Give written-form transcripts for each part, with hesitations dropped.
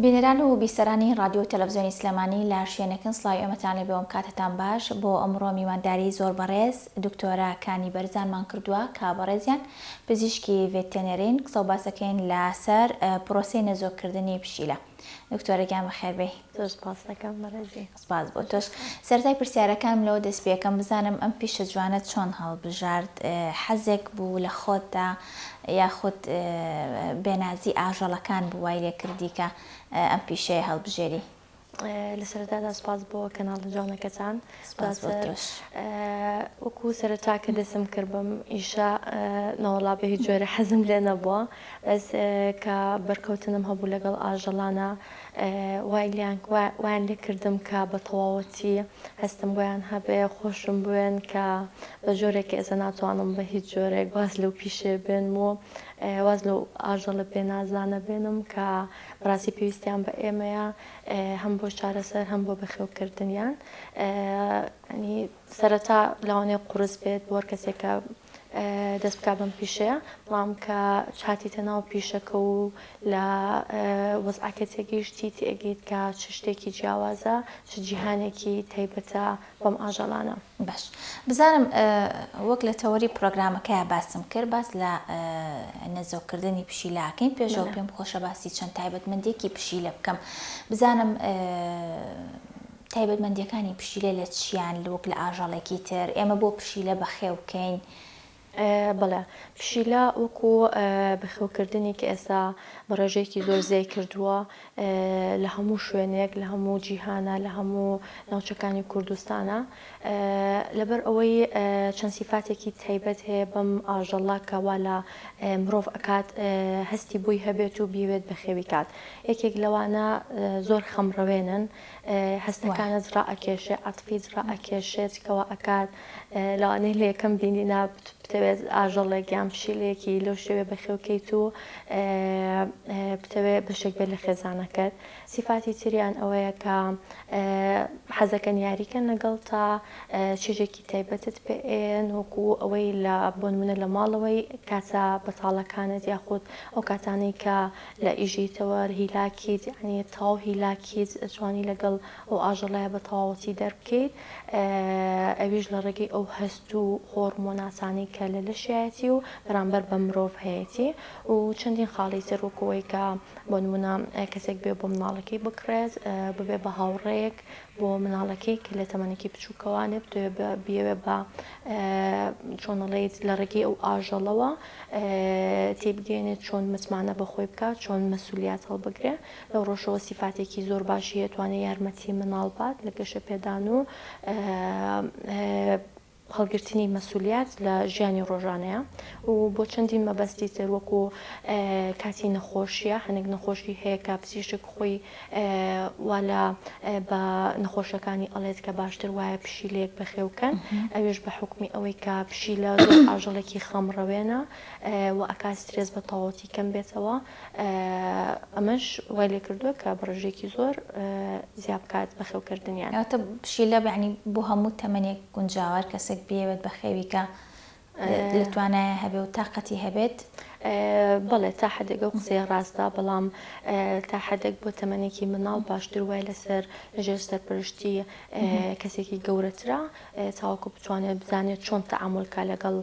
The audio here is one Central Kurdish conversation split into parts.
بینەران و بیسەرانی ڕادیۆ و تەلەفزیۆنی سلێمانی لە هەر شوێنێکن سڵاوی ئێمەتان لێبێ و کاتتان باش بۆ ئەمڕۆ میوانداری زۆر بەڕێز دکتۆرە کانی بەرزانمان کردووە کە بەڕێزیان پزیشکی ڤێتێنێرین قسە و باسەکەین لەسەر پرۆسەی نەزۆککردنی پشیلە دکتۆرە گیان بەخێربێی. زۆر سپاس دەکەم بەڕێزی. سپاس بۆ تۆش. سەرەتای پرسیارەکانم لەوە دەست پێکەم بزانم ئەم پیشە جوانەت چۆن هەڵبژارد؟ حەزێک بوو لە خۆتدا یاخود بێنازی ئاژەڵەکان بوو وای لێکردی کە ئەم پیشەیە هەڵبژێری؟ لە سەرەتادا سپاس بۆ کەناڵە جوانەکەتان. سپاس بۆ تۆش. وەکو سەرەتا کە دەستم کرد بەم ئیشە نەوەڵا بە هیچ جۆرە حەزم لێ نەبووە بەس کە بەرکەوتنم هەبوو لەگەڵ ئاژەڵانە وای لێیان وایان لێ کردم کە بە تەواوەتی هەستم بۆیان هەبێ خۆشم بوێن کە بە جۆرێک کە ئێستا ناتوانم بە هیچ جۆرێک واز لەو پیشەیە بێنم و واز لەو ئاژەڵە بێنازانە بێنم کە بەڕاستی پێویستیان بە ئێمەیە هەم بۆ چارەسەر هەم بۆ بەخێوکردنیان ینی سەرەتا لەوانەیە قورس بێت بۆ هەر کەسێک کە دەست بکات بەم پیشەیە، بەڵام کە هاتیتە ناو پیشەکە و لە وەزعەکە تێگەیشتی تێئەگەیت کە چ شتێکی جیاوازە، چ جیهانێکی تایبەتە بەم ئاژەڵانە. باش بزانم وەک لە تەوەری پرۆگرامەکەیا باسم کرد باس لە نەزۆککردنی پشیلە ئەکەین پێشەوە پێم خۆشە باسی چەند تایبەتمەندیەکی پشیلە بکەم بزانم تایبەتمەندیەکانی پشیلە لە چیان وەک لە ئاژەڵێکی تر ئێمە بۆ پشیلە بەخێو بکەین؟ بەڵێ پشیلە وەکو بەخێوکردنی کە ئێستا بە ڕێژەیەکی زۆر زیای کردووە لە هەموو شوێنێک لە هەموو جیهانە لە هەموو ناوچەکانی کوردستانە لەبەر ئەوەی چەند سیفاتێکی تایبەت هەیە بەم ئاژەڵە کە وا لە مرۆڤ ئەکات هەستی بۆی هەبێت و بیەوێت بەخێوی کات یەکێک لەوانە زۆر خەمڕەوێنن هەستەکانت ڕائەکێشێ عەتفیت ڕائەکێشێت کەوا ئەکات لەوانەیە لە یەکەم بینینا بتەوێت ئاژەڵێک یان پشیلەیەکی لەو شێوەیە بەخێوکەیت و بتەوێت بەشێک بێت لە خێزانەکەت سیفاتی تریان ئەوەیە کە حەزەکەن یاریکەن لەگەڵ تا چێژێکی تایبەتت پێ ئەیەن وەکو ئەوەی لە بۆ نمونە لە ماڵەوەی کاتە بەتاڵەکانت یاخود ئەو کاتانەی کە لە ئیژیتەوە هیلاکیت یەعنی تەواو هیلاکیت ئەتوانی لەگەڵ ئەو ئاژەڵەیا بە تەواوەتی دەربکەیت ئەویش لە ڕێگەی ئەو هەست و هۆڕمۆناتانەی کە لە لەشیایەتی و بەرامبەر بە مرۆڤ هەیەتی و چەندین خاڵی تر وەکو ئەوەی کە بۆ نمونە کەسێک بێ بۆ مناڵەکەی بکڕێت ببێ بە هاوڕێیەک بۆ مناڵەکەی کە لە تەمەنێکی بچووکەوانێ بتەوێ بیەوێ بە چۆن ئەڵێیت لە ڕێگەی ئەو ئاژەڵەوە تێبگەیەنێت چۆن متمانە بە خۆی بکات، چۆن مەسولیات هەڵبگرێ، لەو ڕۆشەوە سیفاتێکی زۆر باشی هەیە توانێ یارمەتی مناڵ بات لە گەشەپێدان و هەڵگرتنی مەسولیات لە ژیانی ڕۆژانەیا و بۆ چەندین مەبەستی تر وەکو کاتی نەخۆشیە هەنێک نەخۆشی هەیە کە پزیشک خۆی وا لە بە نەخۆشەکانی ئەڵێت کە باشتر وایە پشیلەیەک بەخێو کەن ئەوێش بە حوکمی ئەوەی کە پشیلە زۆر ئاژەڵێکی خەمڕەوێنە و ئەکا سترێس بە تەواوەتی کەم بێتەوە ئەمەش وای لێ کردووە کە بە ڕێژەیەکی زۆر زیا بکات بەخێوکردنیان. کەواتە پشیلە یەعنی بۆ هەموو تەمەنێک گونجاوە هەر کەسێک بیەوێت بەخێوی کە لە توانایە هەبێ و تاقەتی هەبێت؟ بەڵێ تا حەدێک ئەو قسەیە ڕاستە، بەڵام تا حەدێک بۆ تەمەنێکی منداڵ باشتر وایە لەسەر لەژێر سەرپەرشتی کەسێکی گەورەترە تاوەکو بتوانێت بزانێت چۆن تەعامول کا لەگەڵ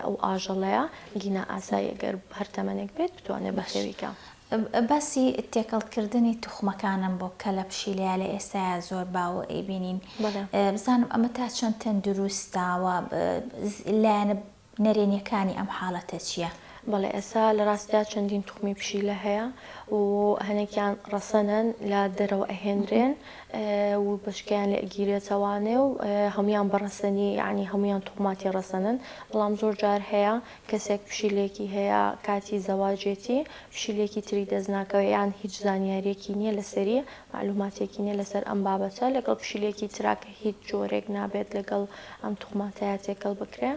ئەو ئاژەڵەیە، گینا ئاسایی ئەگەر هەر تەمەنێک بێت بتوانێت بەخێوی کا. باسی تێکەڵ کردنی توخمەکانم بۆ بکە لە پشیلەیا لە ئێستایا زۆر باوە ئەیبینین بزانم ئەمە تا چەند تەندروستە و لایەنە نەرێنیەکانی ئەم حاڵەتە چیە؟ بەڵێ ئێستا لە ڕاستیا چەندین توخمی پشیلە هەیە و هەنێکیان ڕەسەنن لە دەرەوە ئەهێنرێن و بەشکەیان لێ ئەگیرێتەوانێ و هەمویان بە ڕەسەنی یانی هەمویان توخماتی ڕەسەنن بەڵام زۆر جار هەیە کەسێک پشیلێکی هەیە کاتی زەواجێتی پشیلێکی تری دەست ناکەوێ یان هیچ زانیاریەکی نیە لەسەری مەعلوماتێکی نیە لەسەر ئەم بابەتە لەگەڵ پشیلێکی ترا کە هیچ جۆرێک نابێت لەگەڵ ئەم توخماتەیا تێکەڵ بکرێ.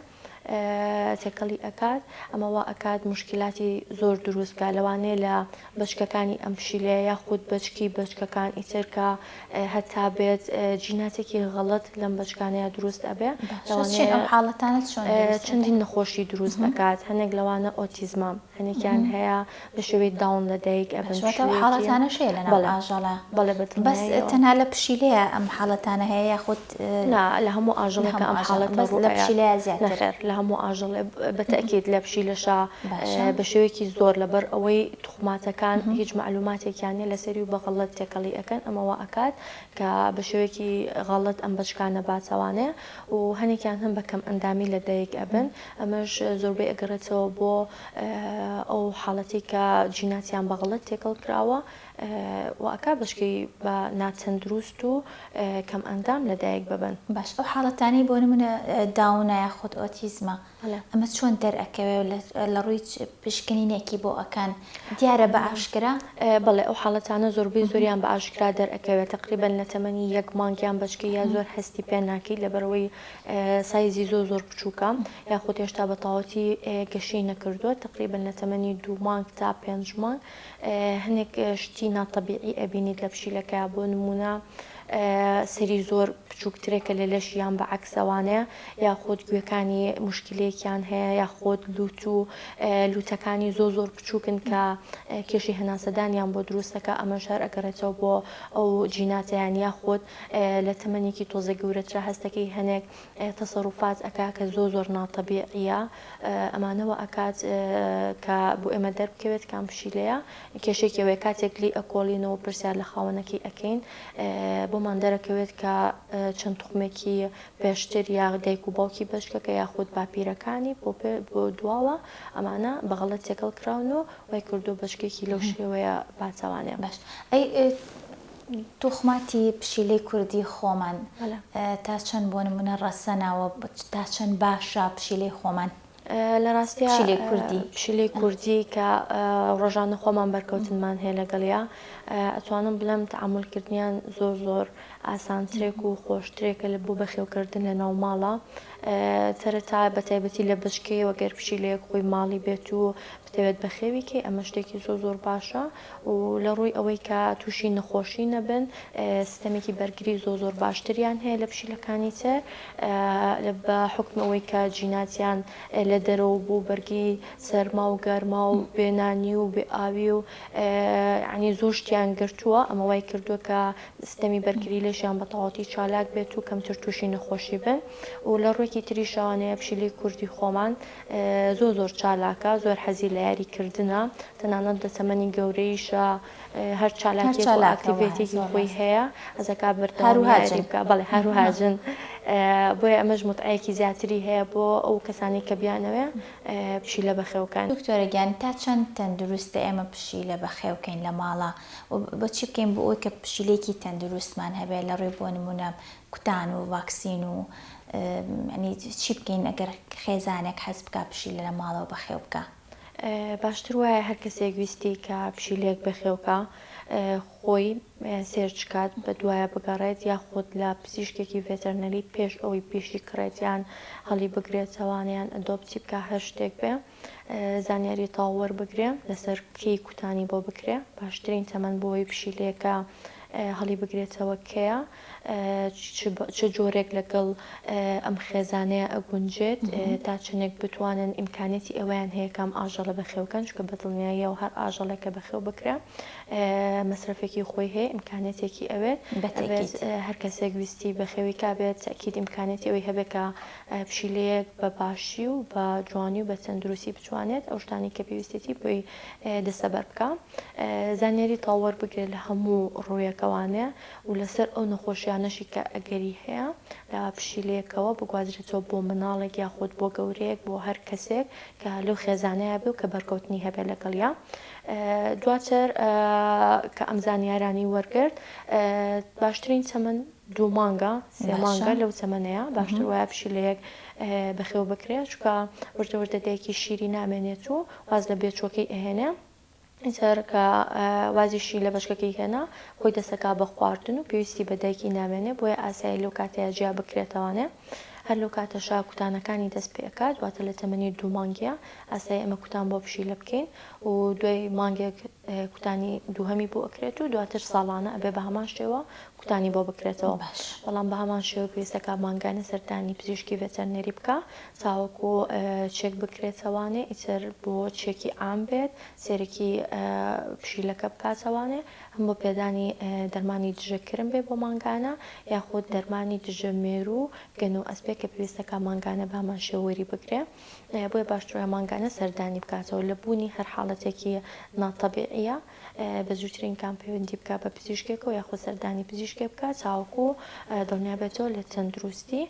تێکەڵی ئەکات ئەمە وا ئەکات موشکیلاتی زۆر دروست بکات لەوانەیە لە بەچکەکانی ئەم پشیلەیە یاخود بەچکی بەچکەکان ئیتر کە هەتا بێت جیناتێکی غەڵەت لەم بەچکانەیە دروست ئەبێ باشە چین ئەم حاڵەتانە چۆن دروست ئەبێ؟ چەندین نەخۆشی دروست ئەکات هەنێک لەوانە ئۆتیزمە هەنێکیان هەیە بە شێوەی داون لە دایک ئەبن باشە واتە ئەو پشیلەیەکی حاڵەتانەش هەیە لەناو بەڵێ ئاژەڵە بەڵێ بە بەس دڵنیاییەوە. تەنها لە پشیلەیە ئەم حاڵەتانە هەیە یاخود نا لە هەموو لە ئاژەڵێکا هەموو ئەم ئاژەڵ حاڵەتە بەس ڕوو لە ئەیات پشیلەیە زیاتر نەخێر لە هەموو ئاژەڵێ بە تەئکید لە پشیلەشا باشە. بە شێوەیەکی زۆر لەبەر ئەوەی توخماتەکان هیچ مەعلوماتێکیان نیە لەسەری و بە غەڵەت تێکەڵی ئەکەن ئەمە وا ئەکات کە بە شێوەیەکی غەڵەت ئەم بەچکانە باتەوانێ و هەنێکیان هەن بە کەم ئەندامی لە دایک ئەبن ئەمەش زۆربەی ئەگەڕێتەوە بۆ ئەو حاڵەتەی کە جیناتیان بە غەڵەت تێکەڵ کراوە وا ئەکا بەچکەی بە ناتەندروست و کەم ئەندام لە دایک ببن. باش ئەو حاڵەتانەی بۆ نمونە داونە یاخود ئۆتیزمە ئەمە چۆن دەرئەکەوێ و لە ڕووی چ پشکنینێکی بۆ ئەکەن دیارە بە ئاشکرا؟ بەڵێ ئەو حاڵەتانە زۆربەی زۆریان بە ئاشکرا دەرئەکەوێت تەقریبەن لە تەمەنی یەک مانگ یان بەچکەی یا زۆر هەستی پێ ناکەیت لەبەرئەوەی سایزی زۆر زۆر بچووکە یاخود هێشتا بە تەواوەتی گەشەی نەکردووە تەقریبەن لە تەمەنی دوو مانگ تا پێنج مانگ هەنێک شتی ناتەبیعی ئەبینیت لە پشیلەکەیا بۆ نموونە سەری زۆر بچووکترێکە لە لەشی یان بە عەکسەوانەیە یاخود گوێکانی موشکیلەیەکیان هەیە یاخود لوت و لوتەکانی زۆر زۆر بچووکن کە کێشەی هەناسەدانیان بۆ دروست دەکات ئەمەش هەر ئەگەڕێتەوە بۆ ئەو جیناتەیان یاخود لە تەمەنێکی تۆزێک گەورەترا هەستەکەی هەنێک تەسەروفات ئەکا کە زۆر زۆر ناتەبیعیە ئەمانە وا ئەکات کە بۆ ئێمە دەربکەوێت کام پشیلەیە کێشەیەکی ئەوەیە کاتێک لێی ئەکۆڵینەوە پرسیار لە خاوەنەکەی ئەکەین بۆمان دەرەکەوێت کە چەند توخمێکی پێشتر یا دایک و باوکی بەچکەکە یاخود باپیرەکانی بۆ بۆ دواوە ئەمانە بە غەڵەت تێکەڵ کراون و وای کردووە بەچکێکی لەو شێوەیە باتەوانێ. باش ئەی توخماتی پشیلەی کوردی خۆمان تا چەند بۆ نمونە ڕەسەنە و تا چەند باشە پشیلەی خۆمان؟ لە ڕاستیا پشیلەی کوردی. پشیلەی کوردی کە ڕۆژانە خۆمان بەرکەوتنمان هەیە لەگەڵیا ئەتوانم بڵێم تەعامول کردنیان زۆر زۆر ئاسانترێک و خۆشترێکە لە بۆ بەخێوکردن لە ناو ماڵا سەرەتا بە تایبەتی لە بەچکەیەوە گەر پشیلەیەک خۆی ماڵی بێت و بتەوێت بەخێوی کەی ئەمە شتێکی زۆر زۆر باشە و لە ڕووی ئەوەی کە تووشی نەخۆشی نەبن سیستەمێکی بەرگری زۆر زۆر باشتریان هەیە لە پشیلەکانی تر بە حوکمی ئەوەی کە جیناتیان لە دەرەوە بوو بەرگی سەرما و گەرما و بێ نانی و بێ ئاوی و یانی زۆر شتیان گرتووە ئەمە وای کردووە کە سیستەمی بەرگری لەشیان بە تەواوەتی چالاک بێت و کەمتر تووشی نەخۆشی بن و لە ڕوویەکی تریشەوانەیە پشیلەی کوردی خۆمان زۆر زۆر چالاکە زۆر حەزی لە یاری کردنە تەنانەت لە تەمەنی گەورەیشا هەر چالاکیەک و ئاکتیڤێتێکی خۆی هەیە حەزەکا بەردەوام یاری بکا بەڵێ هەروهاجن بۆیە ئەمەش متعەیەکی زیاتری هەیە بۆ ئەو کەسانەی کە بیانەوێ پشیلە بەخێوکەن. دکتۆرە گیان تا چەند تەندروستە ئێمە پشیلە بەخێوکەین لە ماڵا و بۆ چی بکەین بۆ ئەوەی کە پشیلەیەکی تەندروستمان هەبێ لە ڕووی بۆ نموونە کوتان و ڤاکسین و یانی چی بکەین ئەگەر خێزانێک حەز بکا پشیلە لە ماڵەوە بەخێو بکا؟ باشتر وایە هەر کەسێک ویستی کە پشیلەیەک بەخێوکا خۆی search کات بە دوایا بگەڕێت یاخود لە پزیشکێکی veterinary پێش ئەوەی بیشی کڕێت یان هەڵی بگرێتەوە یان adopt ی بکا هەر شتێک بێ زانیاری تەواو وەربگرێ لەسەر کەی کوتانی بۆ بکرێ باشترین تەمەن بۆی پشیلەیەکە هەڵی بگرێتەوە کەیە چ جۆرێک لەگەڵ ئەم خێزانەیە ئەگونجێت تا چەندێک بتوانن ئیمکانیەتی ئەوەیان هەیە کە ئەم ئاژەڵە بەخێوکەن چونکە بە دڵنیاییەوە هەر ئاژەڵێک کە بەخێو بکرێ مەسرەفێکی خۆی هەیە ئیمکانیەتێکی ئەوێت ئەبێت هەر کەسێک ویستی بەخێوی کا بێت تەئکید ئیمکانیەتی ئەوەی هەبێت کە پشیلەیەک بە باشی و بە جوانی و بە تەندروستی بتوانێت ئەو شتانەی کە پێویستێتی بۆی دەستەبەر بکا زانیاری تەواو وەربگرێت لە هەموو ڕوویەکەوانێ و لەسەر ئەو نەخۆشیانەشی کە ئەگەری هەیە لە پشیلەیەکەوە بگوازرێتەوە بۆ مناڵێک یاخود بۆ گەورەیەک بۆ هەر کەسێک کە لەو خێزانەیا بێ و کە بەرکەوتنی هەبێت لەگەڵیا دواتر کە ئەم زانیارانەی وەرگرت باشترین تەمەن دوو مانگە سێ مانگە لەو تەمەنەیە باشتر وایە پشیلەیەک بەخێو بکرێت چونکە وردە وردە دایکی شیری نامێنێت و واز لە بێچووەکەی ئەهێنێ ئیتر کە وازیشی لە بەچکەکەی هێنا خۆی دەستەکا بە خواردن و پێویستی بە دایکی نامێنێ بۆیە ئاسایی لەو کاتەیا جیا بکرێتەوانێ. هەر لەو کاتەشا کوتانەکانی دەست پێ ئەکات واتە لە تەمەنی دوو مانگیە ئاسایە ئێمە کوتان بۆ پشیلە بکەین و دوای مانگێک کوتانی دووهەمی بۆ ئەکرێت و دواتر ساڵانە ئەبێ بە هەمان شێوە کوتانی بۆ بکرێتەوە باش. بەڵام بە هەمان شێوە پێویستەکا مانگانە سەردانی پزیشکی ڤێتەرنێری بکا تاوەکو چێک بکرێتەوانێ ئیتر بۆ چێکی عام بێت سێرێکی پشیلەکە بکاتەوانێ هەم بۆ پێدانی دەرمانی دژە کرم بێ بۆ مانگانە یاخود دەرمانی دژە مێروو گەن و ئەسپێ کە پێویستەکا مانگانە بە هەمان شێوە وەری بگرێ بۆیە باشترە مانگانە سەردانی بکاتەوە لە بوونی هەر حاڵەتێکی ناتەبیعیە بە زووترین کام پەیوەندی بکا بە پزیشکێکەوە یاخود سەردانی پزیشکێک بکات تاوەکو دڵنیا بێتەوە لە تەندروستی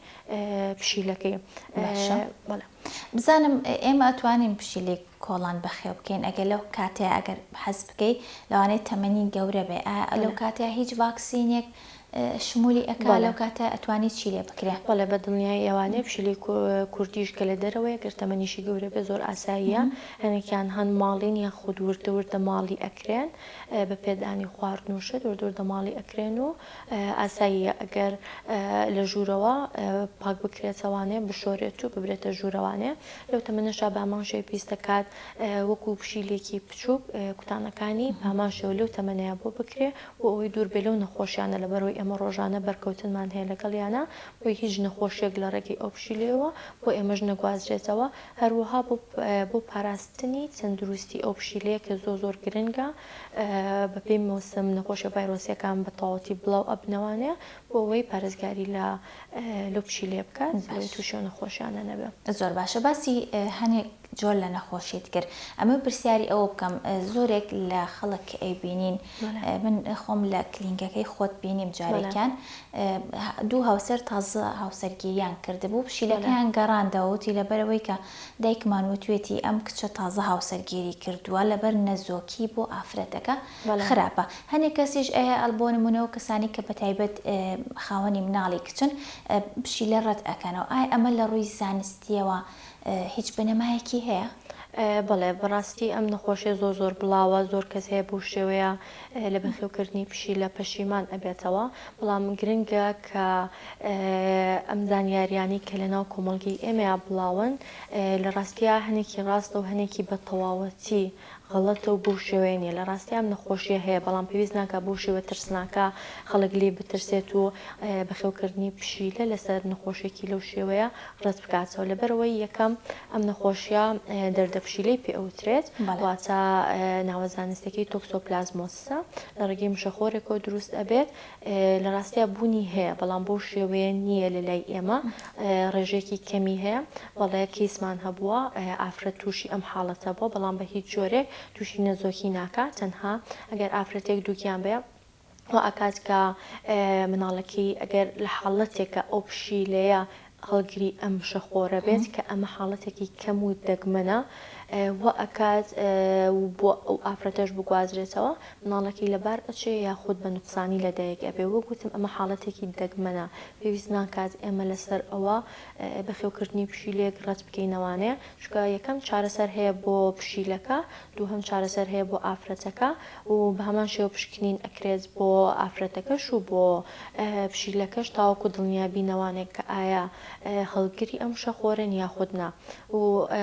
پشیلەکەی. باشە بەڵێ. بزانم ئێمە ئەتوانین پشیلەی کۆڵان بەخێو بکەین ئەگەر لەو کاتەیە ئەگەر حەز بکەی لەوانەیە تەمەنی گەورە بێ ئایا لەو بەڵێ. کاتەیە هیچ ڤاکسینێک شمولی ئەکا بەڵێ. لەو کاتە ئەتوانی چی لێ بکرێ؟ بەڵێ بە دڵنیایی ئەوانەیە پشیلەی کوردیش کە لە دەرەوەیە گەر تەمەنیشی گەورە بێ زۆر ئاساییە هەنێکیان هەن ماڵین یاخود وردە وردە ماڵی ئەکرێن بە پێدانی خواردن و شت وردە وردە ماڵی ئەکرێن و ئاساییە ئەگەر لە ژوورەوە پاک بکرێتەوانێ بشۆرێت و ببرێتە ژوورەوانێ لەو تەمەنەشا بە هەمان شێوە پێویست دەکات وەکو پشیلێکی بچووک کوتانەکانی بە هەمان شێوە لەو تەمەنەیا بۆ بکرێ بۆ ئەوەی دوور بێ لەو نەخۆشیانە لەبەرئەوەی ئێمە ڕۆژانە بەرکەوتنمان هەیە لەگەڵیانا بۆی هیچ نەخۆشیەک لە ڕێگەی ئەو پشیلەیەوە بۆ ئێمەش نەگوازرێتەوە هەروەها بۆ بۆ پاراستنی تەندروستی ئەو پشیلەیە کە زۆر زۆر گرنگە بەپێی مەوسم نەخۆشیە ڤایرۆسیەکان بە تەواوەتی بڵاو ئەبنەوانێ بۆ ئەوەی پارێزگاری لە لەو پشیلەیە بکات لەوەی تووشی ئەو نەخۆشیانە نەبێ. زۆر باشە باسی هەنێک جۆر لە نەخۆشیت کرد ئەمەوێ پرسیاری ئەوە بکەم زۆرێک لە خەڵک کە ئەیبینین من خۆم لە کلینکەکەی خۆت بینیم جارێکیان دوو هاوسەر تازە هاوسەرگیریان کردبوو پشیلەکەیان گەڕاندەوە وتی لەبەرئەوەی کە دایکمان وتوێتی ئەم کچە تازە هاوسەرگیری کردووە لەبەر نەزۆکی بۆ ئافرەتەکە خراپە هەنێک کەسیش ئەیە ئەڵ بۆ نمونە و کەسانی کە بەتایبەت خاوەنی مناڵی کچن پشیلە ڕەت ئەکەنەوە ئایا ئەمە لە ڕووی زانستیەوە هیچ بنەمایەکی هەیە؟ بەڵێ بەڕاستی ئەم نەخۆشیە زۆر زۆر بڵاوە زۆر کەس هەیە بەو شێوەیە لە بەخێوکردنی پشیلە پەشیمان ئەبێتەوە بەڵام گرنگە کە ئەم زانیاریانەی کە لەناو کۆمەڵگەی ئێمەیا بڵاون لە ڕاستیا هەنێکی ڕاستە و هەنێکی بە تەواوەتی غەڵەتە و بەو شێوەیە نیە لە ڕاستیا ئەم نەخۆشیە هەیە بەڵام پێویست ناکا بەو شێوە ترسناکە خەڵک لێی بترسێت و بەخێوکردنی پشیلە لەسەر نەخۆشیەکی لەو شێوەیە ڕەت بکاتەوە لەبەرئەوەی یەکەم ئەم نەخۆشیە دەردە پشیلەی پێ ئەوترێت واتە ناوە زانستیەکەی تۆکسۆپلازمۆسسە لە ڕێگەی مشەخۆرێکەوە دروست ئەبێت لە ڕاستیا بوونی هەیە بەڵام بەو شێوەیە نییە لە لای ئێمە ڕێژەیەکی کەمی هەیە بەڵێ کەیسمان هەبووە ئافرەت تووشی ئەم حاڵەتە بووە بەڵام بە هیچ جۆرێک تووشی نەزۆکی ناکا تەنها ئەگەر ئافرەتێک دووگیان بێ وا ئەکات کە مناڵەکەی ئەگەر لە حاڵەتێکە ئەو پشیلەیە هەڵگری ئەم مشەخۆرە بێت کە ئەمە حاڵەتێکی کەم و دەگمەنە وا ئەکات و بۆ ئەو ئافرەتەش بگوازرێتەوە مناڵەکەی لەبار ئەچێ یاخود بە نوقسانی لەدایک ئەبێ وەک وتم ئەمە حاڵەتێکی دەگمەنە پێویست ناکات ئێمە لەسەر ئەوە بەخێوکردنی پشیلێک ڕەت بکەینەوانێ چونکە یەکەم چارەسەر هەیە بۆ پشیلەکە دووهەم چارەسەر هەیە بۆ ئافرەتەکە و بە هەمان شێوە پشکنین ئەکرێت بۆ ئافرەتەکەش و بۆ پشیلەکەش تاوەکو دڵنیا بینەوانێک کە ئایا هەڵگری ئەم شەخۆرەن یاخود نا و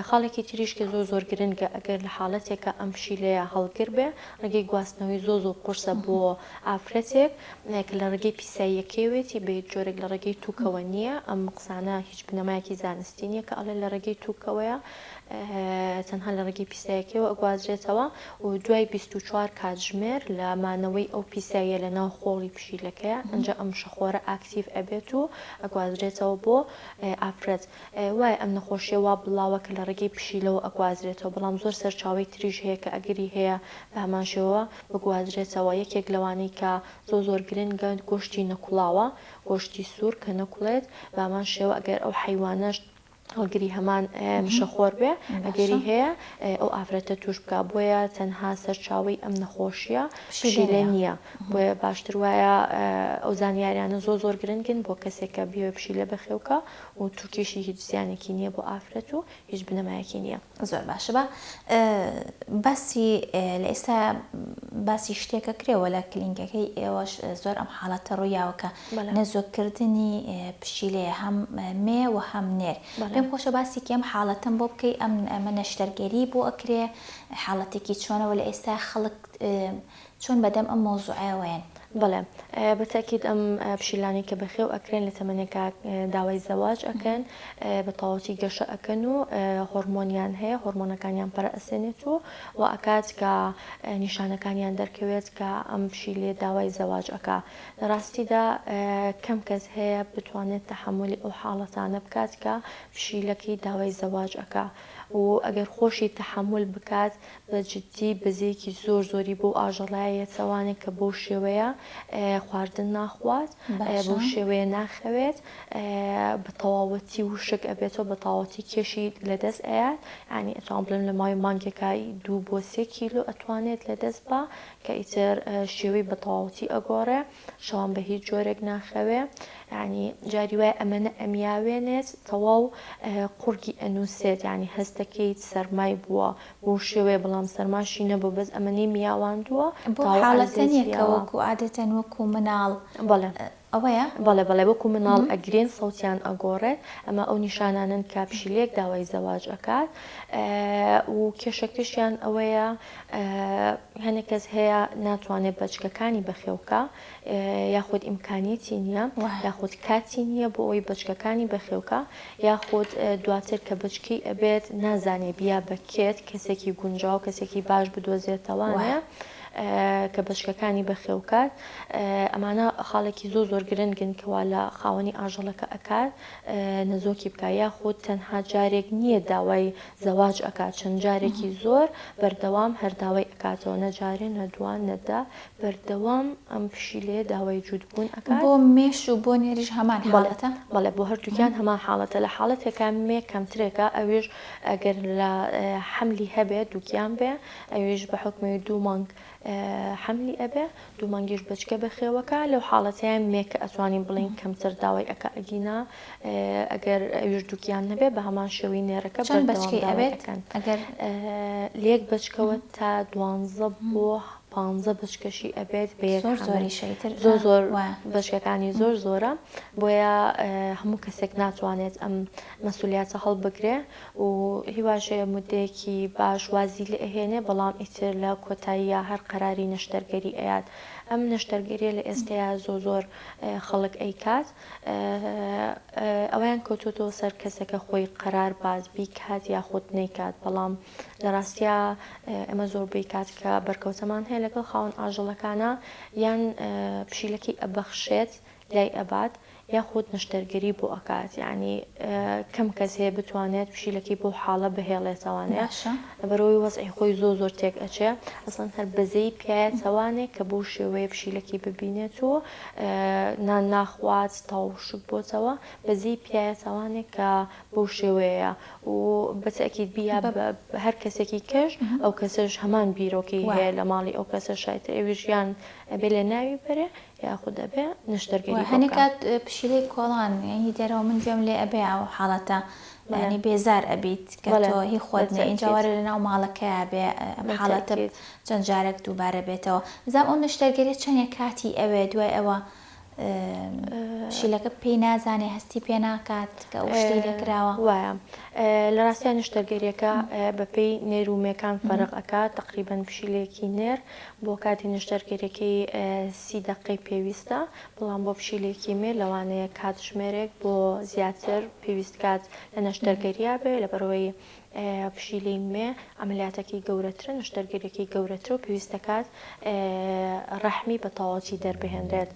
خاڵێکی تریش کە زۆر زۆر گرنگە ئەگەر لە حاڵەتێکا ئەم پشیلەیە هەڵگر بێ ڕێگەی گواستنەوەی زۆر زۆر قورسە بۆ ئافرەتێک کە لە ڕێگەی پیساییەکەیەوێتی بە هیچ جۆرێک لە ڕێگەی توکەوە نییە ئەم قسانە هیچ بنەمایەکی زانستی نییە کە ئەڵێ لە ڕێگەی توکەوەیە تەنها لە ڕێگەی پیسایەکەیەوە ئەگوازرێتەوە و دوای 24 کاتژمێر لە مانەوەی ئەو پیساییە لە ناو خۆڵی پشیلەکەیە ئەنجا ئەم مشەخۆرە ئاکتیڤ ئەبێت و ئەگوازرێتەوە بۆ ئافرەت وایە ئەم نەخۆشیە وا بڵاوە کە لە ڕێگەی پشیلەوە ئەگوازرێتەوە بەڵام زۆر سەرچاوەی تریش هەیە کە ئەگەری هەیە بە هەمان شێوە بگوازرێتەوە یەکێک لەوانەی کە زۆر زۆر گرنگە گۆشتی نەکوڵاوە گۆشتی سوور کە نەکوڵێت بە هەمان شێوە ئەگەر ئەو حەیوانەش. هەڵگری هەمان مشەخۆر بێ ئەگەری هەیە ئەو ئافرەتە توش بکا بۆیە تەنها سەرچاوەی ئەم نەخۆشیە پشیلە نییە بۆیە باشتر وایە ئەو زانیاریانە زۆر زۆر گرنگن بۆ کەسێک کە بیەوێ پشیلە بەخێوکا و توکیشی هیچ زیانێکی نییە بۆ ئافرەت و هیچ بنەمایەکی نییە. زۆر باشە با باسی لە ئێستا باسی شتێکە کرێ وە لە کلینکەکەی ئێوەش زۆر ئەم حاڵەتە ڕوویاوە کە نەزۆک کردنی پشیلەیە هەم مێ و هەم نێر پێم خۆشە باسێکی ئەم حاڵەتەم بۆ بکەی ئەم ئەمە نەشتەرگەری بۆ ئەکرێ حاڵەتێکی چۆنەوە لە ئێستا خەڵک چۆن بەدەم ئەم مەوزوعەوەیەن؟ بەڵێ بە تەئکید ئەم پشیلانەی کە بەخێو ئەکرێن لە تەمەنێکا داوای زەواج ئەکەن بە تەواوەتی گەشە ئەکەن و هۆرمۆنیان هەیە هۆرمۆنەکانیان پەرە ئەسێنێت و وا ئەکات کە نیشانەکانیان دەرکەوێت کە ئەم پشیلەیە داوای زەواج ئەکا لە ڕاستیدا کەم کەس هەیە بتوانێت تەحەمولی ئەو حاڵەتانە بکات کە پشیلەکەی داوای زەواج ئەکا و ئەگەر خۆشی تەحەمول بکات بە جدی بەزەیەکی زۆر زۆری بەو ئاژەڵایە یەتەوانێ کە بەو شێوەیە خواردن ناخوات بەو شێوەیە ناخەوێت بە تەواوەتی وشک ئەبێتەوە بە تەواوەتی کێشی لەدەست ئەیات یانی ئەتوانم بڵێم لە ماوەی مانگێکا دوو بۆ سێ کیلۆ ئەتوانێت لەدەست با کە ئیتر شێوەی بە تەواوەتی ئەگۆڕێ شەوان بە هیچ جۆرێک ناخەوێ یانی جاری وایە ئەمەنە ئەمیاوێنێت تەواو قوڕگی ئەنووسێت یانی هەست دەکەیت سەرمای بووە بەو شێوەیە بەڵام سەرماشی نەبوو بەس ئەمەنەی میاواندووە بۆ حاڵەتە نییە کە وەکو عادەتەن وەکو مناڵ بەڵێ ئەوەیە؟ بەڵێ بەڵێ وەکو مناڵ ئەگرین سەوتیان ئەگۆڕێت ئەمە ئەو نیشانانەن کە پشیلەیەک داوای زەواج ئەکات و کێشەکەشیان ئەوەیە هەنێک کەس هەیە ناتوانێت بەچکەکانی بەخێوکا یاخود ئیمکانیەتی نییە یاخود کاتی نییە بۆ ئەوەی بەچکەکانی بەخێوکا یاخود دواتر کە بەچکەی ئەبێت نازانێ بیا بە کێت کەسێکی گونجاو کەسێکی باش بدۆزێتەوانە کە بەچکەکانی بەخێوکات ئەمانە خاڵێکی زۆر زۆر گرنگن کەوا لە خاوەنی ئاژەڵەکە ئەکات نەزۆکی بکە یاخود تەنها جارێک نییە داوای زەواج ئەکات چەند جارێکی زۆر بەردەوام هەر داوای ئەکاتەوە نە جارێ نە دوان نە دە بەردەوام ئەم پشیلەیە داوای جووت بوون ئەکات. بۆ مێش و بۆ نێریش هەمان حاڵەتە؟ بەڵێ بۆ هەردووکیان هەمان حاڵەتە لە حاڵەتێکا مێ کەمترێکە ئەویش ئەگەر لە حەملی هەبێ دووگیان بێ ئەویش بە حوکمی دوو مانگ حەملی ئەبێ دوو مانگیش بەچکە بەخێوەکا لەو حاڵەتەیە مێ کە ئەتوانین بڵێین کەمتر داوای ئەکا ئەگینا ئەگەر ئەویش دووگیان نەبێ بە هەمان شێوەی نێرەکە چەند بەچکەی ئەبێت ئەگەر لە یەک بەچکەوە تا دوانزە بۆ پانزە بەچکەشی ئەبێت بە یەک زۆر زۆریشە ئیتر زۆر زۆر بەچکەکانی زۆر زۆرە بۆیە هەموو کەسێک ناتوانێت ئەم مەسولیاتە هەڵبگرێ و هیواش هەیە مودەیەکی باش وازی لێ ئەهێنێ بەڵام ئیتر لە کۆتاییا هەر قەراری نەشتەرگەری ئەیات ئەم نەشتەرگەریە لە ئێستەیا زۆ زۆر خەڵک ئەیکات ئەوەیان کەوتۆتەوە سەر کەسەکە خۆی قەرار بات بیکات یاخود نەیکات بەڵام لە ڕاستیا ئێمە زۆربەی کات کە بەرکەوتەمان هەیە لەگەڵ خاوەن ئاژەڵەکانە یان پشیلەکەی ئەبەخشێت لای ئەبات یاخود نەشتەرگەری بۆ ئەکات یانی کەم کەس هەیە بتوانێت پشیلەکەی بەو حاڵە بهێڵێتەوانێ باشە. لەبەرئەوەی وەزعی خۆی زۆر زۆر تێک ئەچێ ئەسڵەن هەر بەزەیی پیایەتەوانێ کە بەو شێوەیە پشیلەکەی ببینێت و نان ناخوات تەواو وشک بۆتەوە بەزەیی پیایەتەوانێ کە بەو شێوەیەیە و بە تەئکید بیا بە هەر کەسێکی کەش ئەو کەسەش هەمان بیرۆکەی هەیە لە ماڵی ئەو کەسەش ئیتر ئەویش یان ئەبێ لە ناوی بەرێ یاخود ئەبێ نەشتەرگەری بۆ هەنێ بکا. کات پشیلەی کۆڵان یانی دەرەوە من گوێم لێ ئەبێ ئەو حاڵەتە بەڵێ. یانی بێزار ئەبیت کە بەڵێ تۆ هی خۆت نیە ئینجا بەتەئکید. وەرە لەناو ماڵەکەیا بێ ئەم حاڵەتە بەتەئکید. چەند جارێک دووبارە بێتەوە بزانم ئەو نەشتەرگەریە چەنێ کاتی ئەوێ دوای ئەوە پشیلەکە پێی نازانێ هەستی پێ ناکات کە ئەو شتەی لێ کراوە. وایە لە ڕاستیا نەشتەرگەریەکە بەپێی نێر و مێکان فەرق ئەکات تەقریبەن پشیلەیەکی نێر بۆ کاتی نەشتەرگەریەکەی سی دەقەی پێویستە، بەڵام بۆ پشیلەیەکی مێ لەوانەیە کاتژمێرێک بۆ زیاتر پێویست کات لە نەشتەرگەریا بێ، لەبەرئەوەی پشیلەی مێ عەمەلیاتەکەی گەورەترە، نەشتەرگەریەکەی گەورەترە و پێویست دەکات ڕەحمی بە تەواوەتی دەربهێنرێت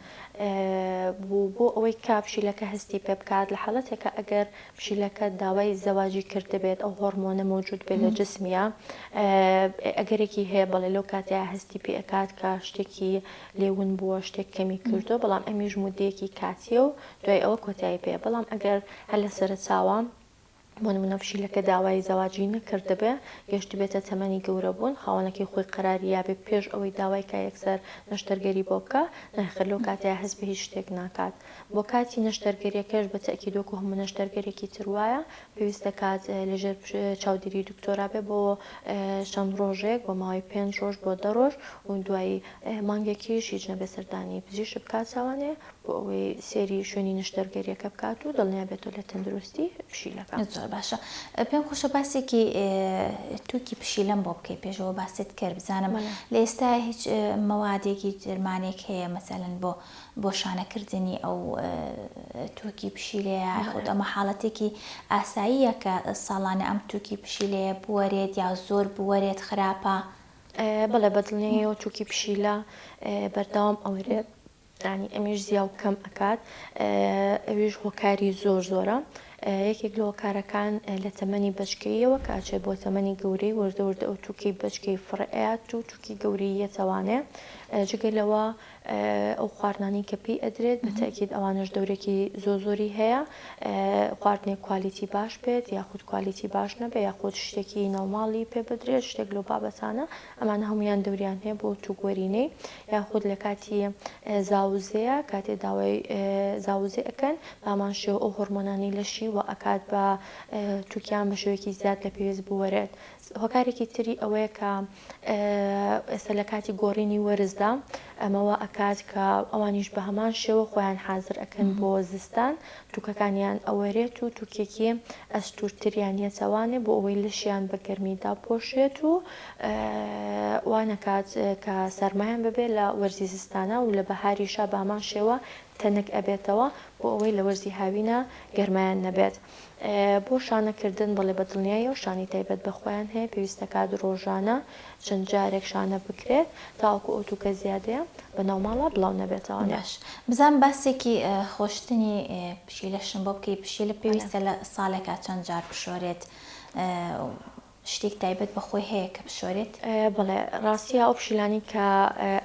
و بۆ ئەوەی کە پشیلەکە هەستی پێ بکات لە حاڵەتێکا ئەگەر پشیلەکە داوای زەواجی کردبێت ئەو هۆڕمۆنە مەوجود بێت لە جسمیا ئەگەرێکی هەیە بەڵێ لەو کاتەیا هەستی پێ ئەکات کە شتێکی لێ ون بووە شتێک کەمی کردووە بەڵام ئەمیش مودەیەکی کاتیە و دوای ئەوە کۆتایی پێ بەڵام ئەگەر هەر لە سەرەتاوە. بۆ نمونە پشیلەکە داوای زەواجی نەکردبێ گەشتبێتە تەمەنی گەورە بوون خاوەنەکەی خۆی قەراری یابێ پێش ئەوەی داوای کا یەکسەر نەشتەرگەری بۆ بکا نەخێر لەو کاتەیا هەست بە هیچ شتێک ناکات بۆ کاتی نەشتەرگەریەکەش بە تەئکید وەکو هەموو نەشتەرگەریەکی تر وایە پێویست دەکات لەژێر چاودێری دکتۆرا بێ بۆ چەند ڕۆژێک بۆ ماوەی پێنج ڕۆژ بۆ دە ڕۆژ و دوای مانگێکیش هیچ نەبێ سەردانی پزیشک بکات چاوانێ بۆ ئەوەی سەیری شوێنی نەشتەرگەریەکە بکات و دڵنیا بێتەوە لە تەندروستی پشیلەکە. زۆر باشە پێم خۆشە باسێکی توکی پشیلەم بۆ بکەی پێشەوە باست کرد بزانم لە ئێستا هیچ مەوادێکی دەرمانێک هەیە مەسەلەن بۆ بۆ شانەکردنی ئەو توکی پشیلەیە یاخود ئەمە حاڵەتێکی ئاساییە کە ساڵانە ئەم توکی پشیلەیە بوەرێت یا زۆر بوەرێت خراپە؟ بەڵێ بەدڵنیاییەوە توکی پشیلە بەردەوام ئەوەرێت یانی ئەمیش زیا و کەم ئەکات ئەویش هۆکاری زۆر زۆرە یەکێک لە هۆکارەکان لە تەمەنی بەچکەیەوە کە ئەچێت بۆ تەمەنی گەورەی وردە وردە ئەو تووکەی بەچکەی فڕێ ئەیات و تووکی گەورەی یەتەوانێ جگە لەوە ئەو خواردنانەی کە پێی ئەدرێت بە تەئکید ئەوانەش دەورێکی زۆر زۆری هەیە خواردنێک quality باش بێت یاخود quality باش نەبێت یاخود شتێکی ناوماڵی پێ بدرێت شتێک لەو بابەتانە ئەمانە هەموویان دەوریان هەیە بۆ تووک وەرینەی یاخود لە کاتی زاوزێیە کاتێ داوای زاوزێ ئەکەن بەهەمان شێوە ئەو هۆرمۆنانەی لەشی وا ئەکات بە تووکیان بە شێوەیەکی زیاد لە پێویست بوەرێت هۆکارێکی تری ئەوەیە کە ئێستا لە کاتی گۆڕینی وەرزدا ئەمە وا ئەکات کە ئەوانیش بە هەمان شێوە خۆیان حازر ئەکەن بۆ زستان توکەکانیان ئەوەرێت و توکێکی ئەستورتریان یەتەوانێ بۆ ئەوەی لەشیان بە گەرمی داپۆشێت و وا نەکات کە سەرمایان ببێت لە وەرزی زستانا و لە بەهاریشا بە هەمان شێوە تەنک ئەبێتەوە بۆ ئەوەی لە وەرزی هاوینا گەرمایان نەبێت. بۆ شانە کردن بەڵێ بە دڵنیاییەوە شانەی تایبەت بە خۆیان هەیە پێویست دەکات ڕۆژانە چەند جارێک شانە بکرێت تاوەکو ئەو توکە زیادەیە بە ناو ماڵا بڵاو نەبێتەوە. باش بزانم باسێکی خۆشتنی پشیلەشم بۆ بکەی پشیلە پێویستە لە ساڵێکا چەند جار بشۆرێت شتێک تایبەت بە خۆی هەیە کە بشۆرێت؟ بەڵێ ڕاستیە ئەو پشیلانەی کە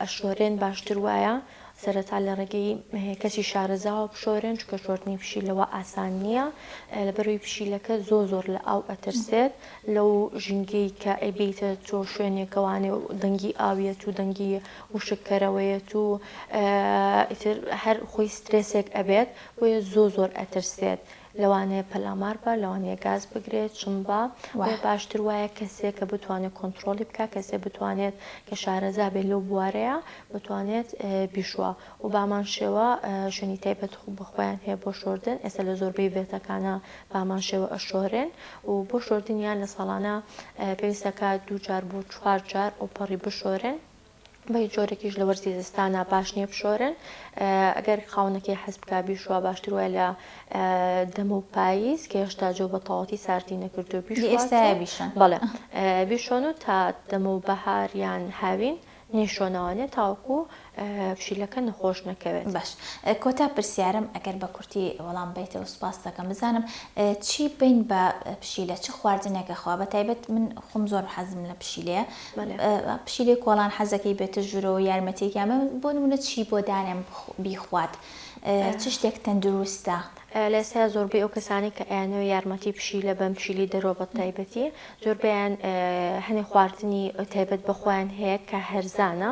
ئەشۆرێن باشتر وایە سەرەتا لە ڕێگەی کەسی شارەزاوە بشۆرێن چونکە شۆردنی پشیلە وا ئاسان نییە لەبەرئەوەی پشیلەکە زۆر زۆر لە ئاو ئەترسێت لەو ژینگەی کە ئەیبەیتە تۆ شوێنێکەوانێ و دەنگی ئاویەت و دەنگی وشککەرەوەیەت و ئیتر هەر خۆی سترێسێک ئەبێت بۆیە زۆر زۆر ئەترسێت لەوانەیە پەلامار با، لەوانەیە گاز بگرێت، چم با، بۆیە باشتر وایە کەسێک کە بتوانێت کۆنتڕۆڵی بکات، کەسێک بتوانێت کە شارەزا بێت لەو بوارەیە بتوانێت بیشوا و بەهەمان شێوە شوێنی تایبەت بە خۆیان هەیە بۆ شۆردن، ئێستا لە زۆربەی vet ەکانا بەهەمان شێوە ئەشۆرێن و بۆ شۆردنیان لە ساڵانە پێویست دەکات دووجار بۆ چوارجار ئەوپەڕی بشۆرێن. بە هیچ جۆرێکیش لە وەرزی زستانا باش نییە بشۆرن ئەگەر خاوەنەکەی حەز بکا بیشوا باشتر وایە لە دەمە و پاییز کە هێشتا جۆ بە تەواوەتی ساردی نەکردو بیشوات بەڵێ بیشۆن و تا دەمە و بەهار یان هاوین نەیشۆنەوانێ تاوەکو پشیلەکە نەخۆش نەکەوێت. باش کۆتا پرسیارم ئەگەر بە کورتی وەڵام بەیتەوە سوپاست دەکەم بزانم چی بەین بە پشیلە چ خواردنێک ئەخوا بە تایبەت من خۆم زۆر حەزم لە پشیلەیە پشیلەی کۆڵان حەزەکەی بێتە ژوورەوە یارمەتیەکیان بەم بۆ نمونە چی بۆ دانێم بیخوات چ شتێک تەندروستە؟ لە ئێستایا زۆربەی ئەو کەسانەی کە ئەیانەوێ یارمەتی پشیلە بەن پشیلەی دەرەوە بە تایبەتی زۆربەیان هەنێ خواردنی تایبەت بە خۆیان هەیە کە هەرزانە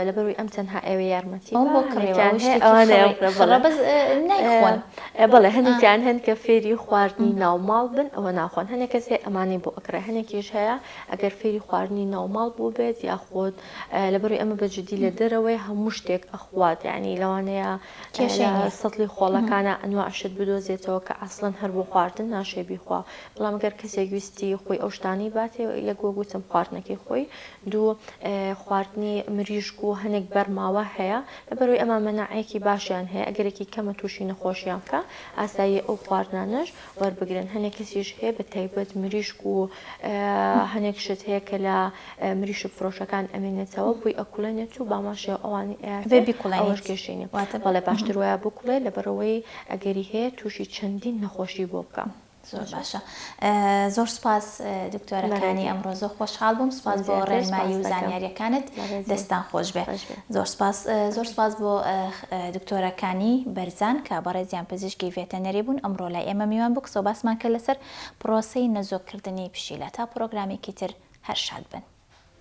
لەبەروی ئەم تەنها ئەوێ یارمەتی ئەوم بۆ کڕیوە ئەو شتێکی خڕە بەس نایخۆن. بەڵێ هەنێکیان هەن کە فێری خواردنی ناوماڵ بن ئەوە ناخۆن هەنێک کەس هەیە ئەمانەی بۆ ئەکڕێ هەنێکیش هەیە ئەگەر فێری خواردنی ناوماڵ بووبێت یاخود لەبەروی ئەمە بە جدی لە دەرەوەی هەموو شتێک ئەخوات یانی لەوانەیە کێشەی لە نییە. سەتڵی خۆڵەکانا ئەنواع شت بدۆزێتەوە کە ئەسڵەن هەر بۆ خواردن ناشێ بیخوا بەڵام گەر کەسێک ویستی خۆی ئەو شتانەی باتێ یەک وەک وتم خواردنەکەی خۆی دوو خواردنی مریشک و هەنێک بەرماوە هەیە لەبەرئەوەی ئەمان مەناعەیەکی باشیان هەیە ئەگەرێکی کەمە توشی نەخۆشیان بکا ئاساییە ئەو خواردنانەش وەربگرن هەنێک کەسیش هەیە بە تایبەت مریشک و هەنێک شت هەیە کە لە مریشک فرۆشەکان ئەمێنێتەوە بۆی ئەکوڵێنێت و باماشێ ئەوانی ئەیاتێ ئەوەش کێشەی نیە بەڵێ باشتر وایە بکوڵێ لەبەرئەوەی ئەگەری هەیە توشی چەندین نەخۆشی بۆ بکا. زۆر باشە زۆر سپاس دکتۆرەکانی ئەمڕۆ زۆر خۆشحاڵ بووم سپاس بۆ ڕێنمایی و زانیاریەکانت دەستان خۆش بێ زۆر سپاس زۆر سپاس بۆ دکتۆرەکانی بەرزان کە بەڕێزیان پزیشکی ڤێتەنەری بوون ئەمڕۆ لای ئێمە میوان بوو قسە باسمان کرد لەسەر پرۆسەی نەزۆککردنی پشیلە تا پرۆگرامێکی تر هەر شاد بن.